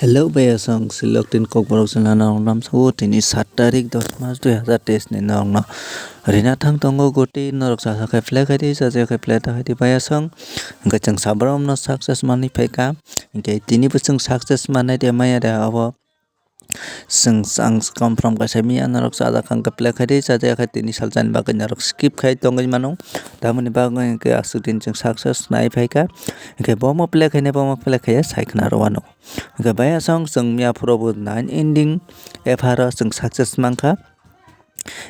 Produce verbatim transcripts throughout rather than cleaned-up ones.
Hello, bayasong, silok tin kokborok channel norok namsao, tini sat tarik dos mas dui hazar teis ni norokno rina thang tongo goti norok chajakhe play khaidi, chajakhe play ta khaidi bayasong, hwnkhe chwng sabromno success manwi phaikha, hwnkhe tinibo chwng success manai de maya de abo chwng ang confirm kaisa miya norok chajak kha hwnkhe play khaidi, chajakhe tini salsani bagwi norok skip khai tongwi mano, tamoni bagwi hwnkhe aswk din chwng success nai phaikha, hwnkhe bomo play khainai bomo play khaiya sai khna rw ano. Hwnkhe bayasong chwng miya phuru bo nine ending F R o chwng success mankha.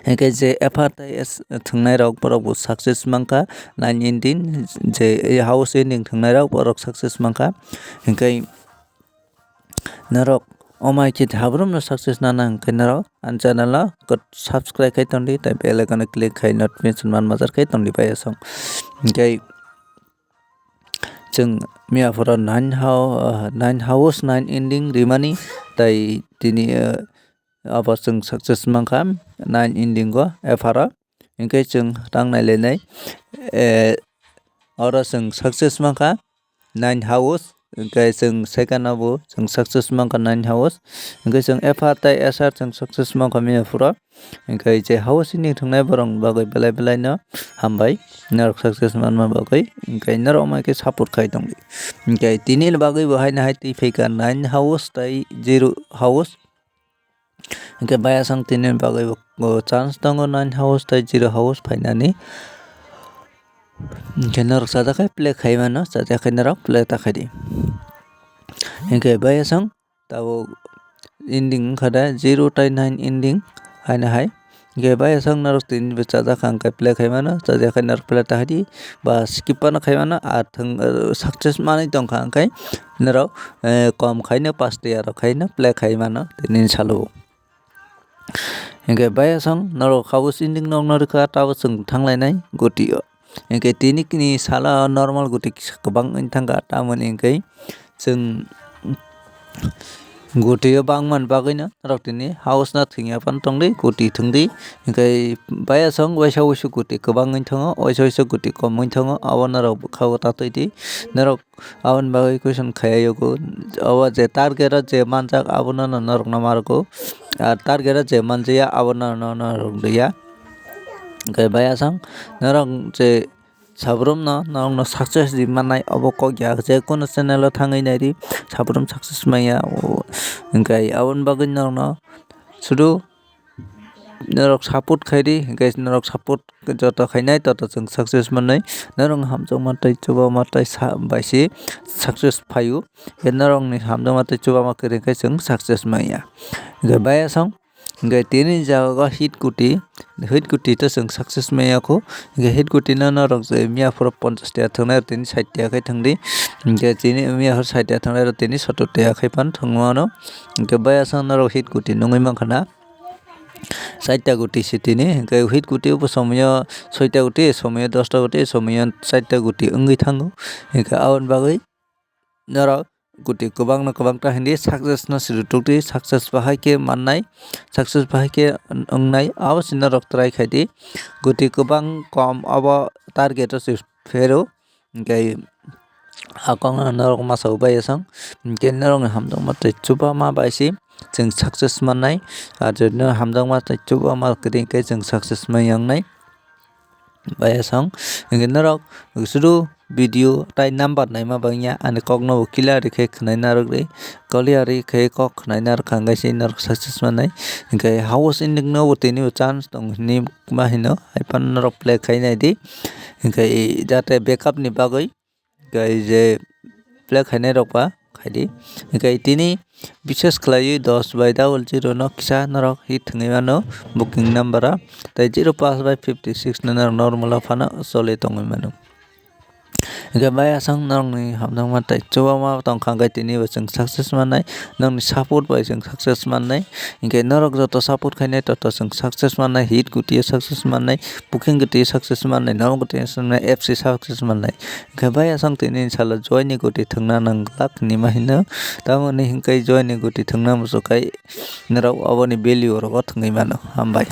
Hwnkhe je F R tei S thwngnairok borok bo success mankha nine ending, je house ending thwngnairok borok success mankha. Hwnkhe norok omai khe habrumno success nana hwnkhe norok ani channel o subscribe khai tongdi tei bell icon o click khai notification man majak khai tongdi bayasong. Hwnkhe chwng miya phuru nine hou-, ah, nine house, nine ending rimani, tai tini, ah, abo chwng success mankha nine ending o F R o. Hwnkhe chwng tang nailainai, eh, oro chwng success mankha nine house, hwnkhe chwng second o bo chwng success mankha nine house, hwnkhe chwng F R tei S R chwng success mankha miya phuru. Hwnkhe je house ni thwngnai borok ni bagwi belai belai no hambai, norok success manma bagwi, hwnkhe norok omai khe support khai tongdi. Hwnkhe tini ni bagwi bo haino hai twi phaikha nine house tei zero house. Hwnkhe bayasong tini ni bagwi bo chance tongo nine house tei zero house phainani. Hwnkhe norok chajakhe play khai mano, chajakhe norok play ta khaidi. Hwnkhe bayasong tabuk ending wngkha de zero tei nine ending haino hai. Hwnkhe bayasong norok tini bo chajakha hwnkhe play khai mano, chajakhe norok play ta khaidi ba skip phano khai mano, ah, thwng, ah, success manwi tongkha hwnkhe norok, eh, kom khaino pash tiya rok khaino play khai mano tini salo. Hwnkhe bayasong norok house ending no rwkha, tabuk chwng thanglainai goti o. Hwnkhe tini kini salo normal goti kisa kwbang wng thangkha, tamoni hwnkhe chwng goti o bangmani bagwino norok tini house no thwngya phano tongdi, goti thwngdi. Hwnkhe bayasong waisa waisa goti kwbang wng thango, waisa waisa goti kom wng thango, abo norok bwkha o ta twi di. Norok aboni bagwi question khaiya yago, obo je target o je manjak abono no norokno ma rwgo, ah, target o je manjaya abono no norok rwya. Hwnkhe bayasong norok je sabrumno norokno success ri mannai obo kok ya, je kono channel o thangwi naidi sabrum success manya, o, hwnkhe aboni bagwi norokno sudu norok support khaidi, hwnkhe norok support joto khainai, toto chwng success mannai. Norok hamjakma tei chubama tei sa-, bai se success phaio. Hwnkhe norokni hamjakma tei chubama kwrwi khe chwng success manya. Hwnkhe bayasong, hwnkhe tini jaga hit kuti, hit kuti to chwng success manya kho. Hwnkhe hit kuti no norok je miya phuru ponchash tiya thwngnai, tini sait tiya khe thwngdi. Hwnkhe tini miya phuru sait tiya thwngnai, tini sottor tiya khe phano thwngmano. Hwnkhe bayasong norok hit kuti nungwi mankha na. Chaita guti si tini, hwnkhe hit guti bo somoyo soita guti, somoyo dosta guti, somoyo chaita guti wngwi thango. Hwnkhe aboni bagwi norok guti kwbangno kwbang ta hindi, success no siri tukdi, success bahai khe mannai, success bahai khe wngnai, abo se norok try khaidi. Guti kwbang kom abo target o se phero. Hwnkhe a kokno norok masa o bai asong, hwnkhe norokni hamjakma tei chubama bai se chwng success mannai. Ar jodi norok hamjakma tei chubama kwrwi hwnkhe chwng success manya wngnai. Bai asong hwnkhe norok sudu video tai number naima bangya, ani kokno bo clear khe khwnai narwk di, clear khe kok khwnai narwk kha hwnkhe se norok success mannai. Hwnkhe house ending no bo tini bo chance tong hinwi ma hino, hai phano norok play khai nai di. Hwnkhe jate backup ni bagwi hwnkhe je play khainai rok ba khaidi. Hwnkhe tini bishes khlaiwi dos bai double zero no kisa norok hit thwngwi mano booking number o, tei zero pass bai fifty six no norok normal o phano choli tongwi mano. Hwnkhe bai aswk norokni hamjakma tei chubama tongkha hwnkhe tini bo chwng success mannai. Nokni support bai chwng success mannai, hinkhe norok joto support khainai, toto chwng success mannai, hit gutiyo success mannai, booking gutiyo success mannai, norok gutiyo success mannai, F C success mannai. Hinkhe bai aswk tini salo joini guti thwngna nang glak hinwi ma hino, tamoni hinkhe joini guti thwngna muchuk khe norok oboni value rogo thwngwi mano. Hambai.